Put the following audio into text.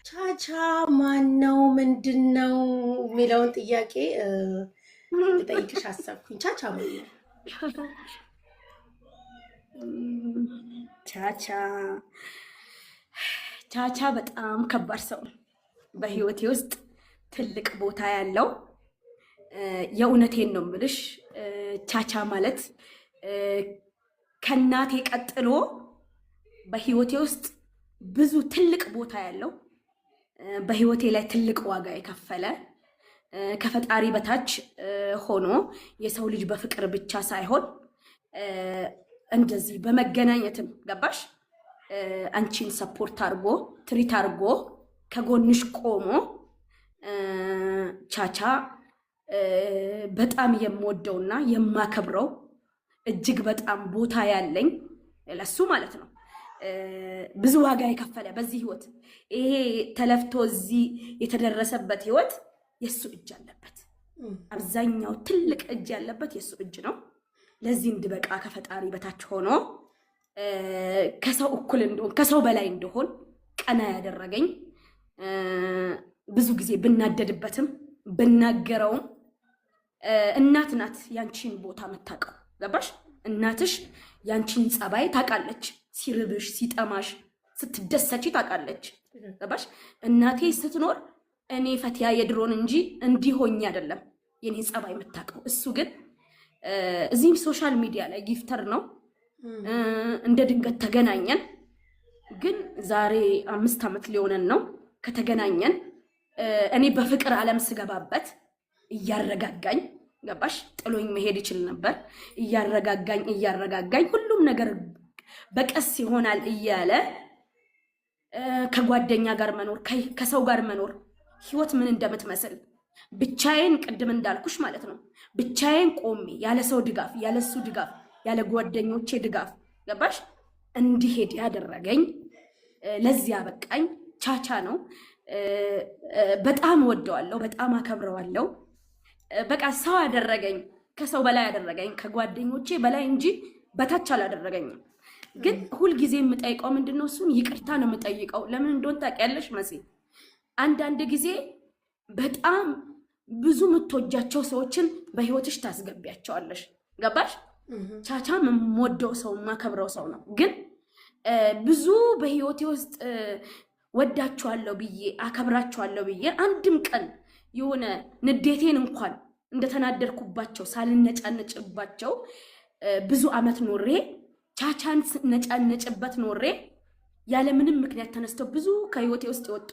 ቻቻ ማን ነው ምንድን ነው የሚለውን ጥያቄ ልጠይቅሽ አሰብኩኝ። ቻቻ ማን ነው? ቻቻ ቻቻ በጣም ከባድ ሰው ነው። በህይወቴ ውስጥ ትልቅ ቦታ ያለው፣ የእውነቴን ነው የምልሽ። ቻቻ ማለት ከእናቴ ቀጥሎ በህይወቴ ውስጥ ብዙ ትልቅ ቦታ ያለው፣ በህይወቴ ላይ ትልቅ ዋጋ የከፈለ፣ ከፈጣሪ በታች ሆኖ የሰው ልጅ በፍቅር ብቻ ሳይሆን እንደዚህ በመገናኘትም፣ ገባሽ፣ አንቺን support አድርጎ፣ treat አድርጎ፣ ከጎንሽ ቆሞ፣ ቻቻ በጣም የምወደውና የማከብረው፣ እጅግ በጣም ቦታ ያለኝ ለሱ ማለት ነው። ብዙ ዋጋ የከፈለ በዚህ ህይወት፣ ይሄ ተለፍቶ እዚህ የተደረሰበት ህይወት የእሱ እጅ አለበት። አብዛኛው ትልቅ እጅ ያለበት የእሱ እጅ ነው። ለዚህ እንድበቃ ከፈጣሪ በታች ሆኖ ከሰው እኩል እንደሆን፣ ከሰው በላይ እንደሆን ቀና ያደረገኝ፣ ብዙ ጊዜ ብናደድበትም ብናገረውም፣ እናት ናት ያንቺን ቦታ የምታውቀው። ገባሽ? እናትሽ ያንቺን ጸባይ ታውቃለች። ሲርብሽ፣ ሲጠማሽ፣ ስትደሰቺ ታውቃለች። ገባሽ? እናቴ ስትኖር እኔ ፈቲያ የድሮን እንጂ እንዲህ ሆኜ አይደለም የኔ ጸባይ የምታውቀው። እሱ ግን እዚህም social media ላይ gifter ነው። እንደ ድንገት ተገናኘን። ግን ዛሬ 5 ዓመት ሊሆነን ነው ከተገናኘን። እኔ በፍቅር ዓለም ስገባበት እያረጋጋኝ፣ ገባሽ፣ ጥሎኝ መሄድ ይችል ነበር። እያረጋጋኝ እያረጋጋኝ፣ ሁሉም ነገር በቀስ ይሆናል እያለ፣ ከጓደኛ ጋር መኖር፣ ከሰው ጋር መኖር፣ ህይወት ምን እንደምትመስል፣ ብቻዬን፣ ቅድም እንዳልኩሽ ማለት ነው፣ ብቻዬን ቆሜ ያለ ሰው ድጋፍ፣ ያለ እሱ ድጋፍ፣ ያለ ጓደኞቼ ድጋፍ፣ ገባሽ፣ እንዲሄድ ያደረገኝ፣ ለዚያ በቃኝ ቻቻ ነው። በጣም እወደዋለሁ፣ በጣም አከብረዋለሁ። በቃ ሰው ያደረገኝ፣ ከሰው በላይ ያደረገኝ፣ ከጓደኞቼ በላይ እንጂ በታች አላደረገኝም። ግን ሁልጊዜ የምጠይቀው ምንድን ነው? እሱን ይቅርታ ነው የምጠይቀው። ለምን እንደሆን ታውቂያለሽ መሲ? አንዳንድ ጊዜ በጣም ብዙ የምትወጃቸው ሰዎችን በህይወትሽ ታስገቢያቸዋለሽ። ገባሽ? ቻቻም የምወደው ሰው፣ የማከብረው ሰው ነው። ግን ብዙ በህይወቴ ውስጥ ወዳቸዋለሁ ብዬ፣ አከብራቸዋለሁ ብዬ፣ አንድም ቀን የሆነ ንዴቴን እንኳን እንደተናደድኩባቸው ሳልነጫነጭባቸው ብዙ አመት ኖሬ፣ ቻቻን ስነጫነጭበት ኖሬ፣ ያለምንም ምክንያት ተነስተው ብዙ ከህይወቴ ውስጥ የወጡ